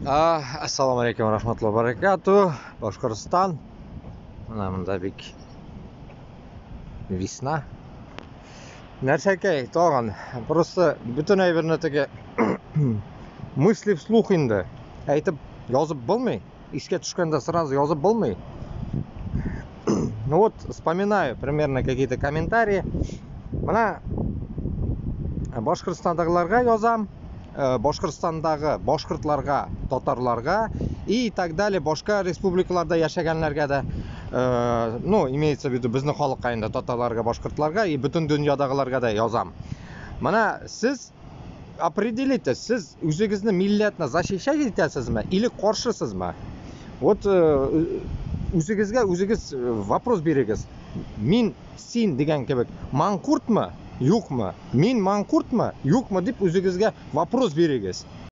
Ассаламу алейкум рахматулла баракату. Башкортостан. Менә монда бик весна. Нәрсәкәй, тагын. Просто бөтен әйберне теге мысли вслух инде. Әйтеп язып булмый. Искә төшкәндә сразу язып булмый. Ну вот, вспоминаю примерно какие-то комментарии. Менә Башкортстандагыларга язам, Башкортстандагы башкортларга, татарларга и так далее, башка республикаларда яшәгәннәргә дә, ну, имеется в виду безнең халыкка инде, татарларга, башкортларга и бөтен дөньядагыларга да язам. Менә сез определите, сез үзегезне милләтне защищать итәсезме или каршысызмы? Вот үзегезгә үзегез вопрос бирегез. Мин син дигән кебек манкуртмы, юкмы? Мин манкуртмы, юкмы дип үзегезгә вопрос бирегез.